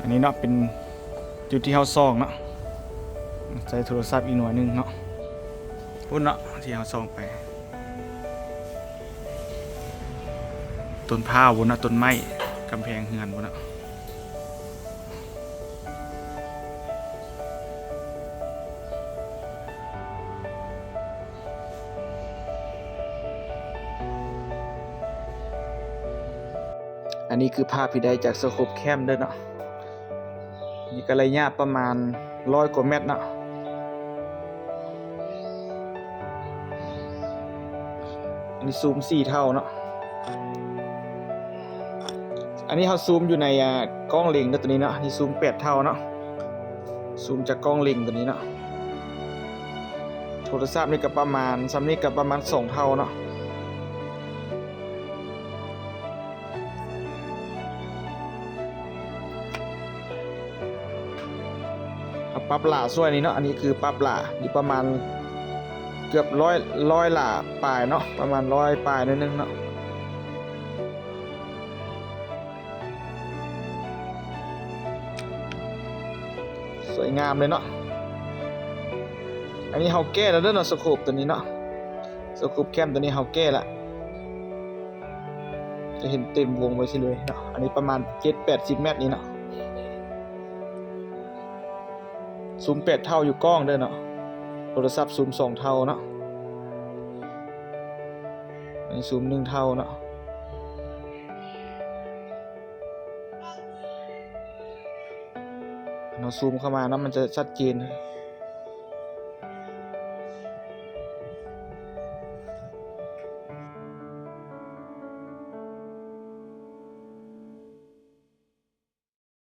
ອັນນີ້ເນາະ ເປັນຈຸດທີ່ເຮົາສ່ອງເນາະ ໃສ່ໂທລະສັບອີກໜ່ວຍໜຶ່ງເນາະ ພຸ້ນເນາະ ທີ່ເຮົາສ່ອງໄປ ຕົ້ນພ້າວພຸ້ນເນາະ ຕົ້ນໄມ້ ກຳແພງເຮືອນພຸ້ນເນາະ. ອັນນີ້ຄືພາບທີ່ໄດ້ຈາກສະໂຄບແຄມເດີເນາະ ນີ້ກະໄລຍະປະມານຮ້ອຍກວ່າແມັດເນາະ. ອັນນີ້ຊູມສີ່ເທົ່າເນາະ ອັນນີ້ເຮົາຊູມຢູ່ໃນ ອາ ກ້ອງເລັງເດີ ໂຕນີ້ເນາະ ນີ້ຊູມແປດເທົ່າເນາະ ຊູມຈາກກ້ອງເລັງໂຕນີ້ເນາະ. ໂທລະສັບນີ້ກະປະມານ ສ່ຳນີ້ກະປະມານສອງເທົ່າເນາະ. ເຮົາປັບຫຼ້າຊ່ວຍນີ້ເນາະ ອັນນີ້ຄືປັບຫຼ້າຢູ່ປະມານເກືອບຮ້ອຍ ຮ້ອຍຫຼ້າປາຍເນາະ ປະມານຮ້ອຍປາຍໜ້ອຍໜຶ່ງເນາະ. ສວຍງາມເລີຍເນາະ ອັນນີ້ເຮົາແກ້ແລ້ວເດີເນາະ ສະໂຄບໂຕນີ້ເນາະ ສະໂຄບແຄມໂຕນີ້ເຮົາແກ້ລະ ຈະເຫັນເຕັມວົງໄວ້ຊີ້ເລີຍເນາະ. ອັນນີ້ປະມານເຈັດແປດສິບແມັດນີ້ເນາະ ຊູມແປດເທົ່າຢູ່ກ້ອງເດີເນາະ ໂທລະສັບຊູມສອງເທົ່າເນາະ ອັນນີ້ຊູມໜຶ່ງເທົ່າເນາະ. ເຮົາຊູມເຂົ້າມາເນາະ ມັນຈະຊັດເຈນ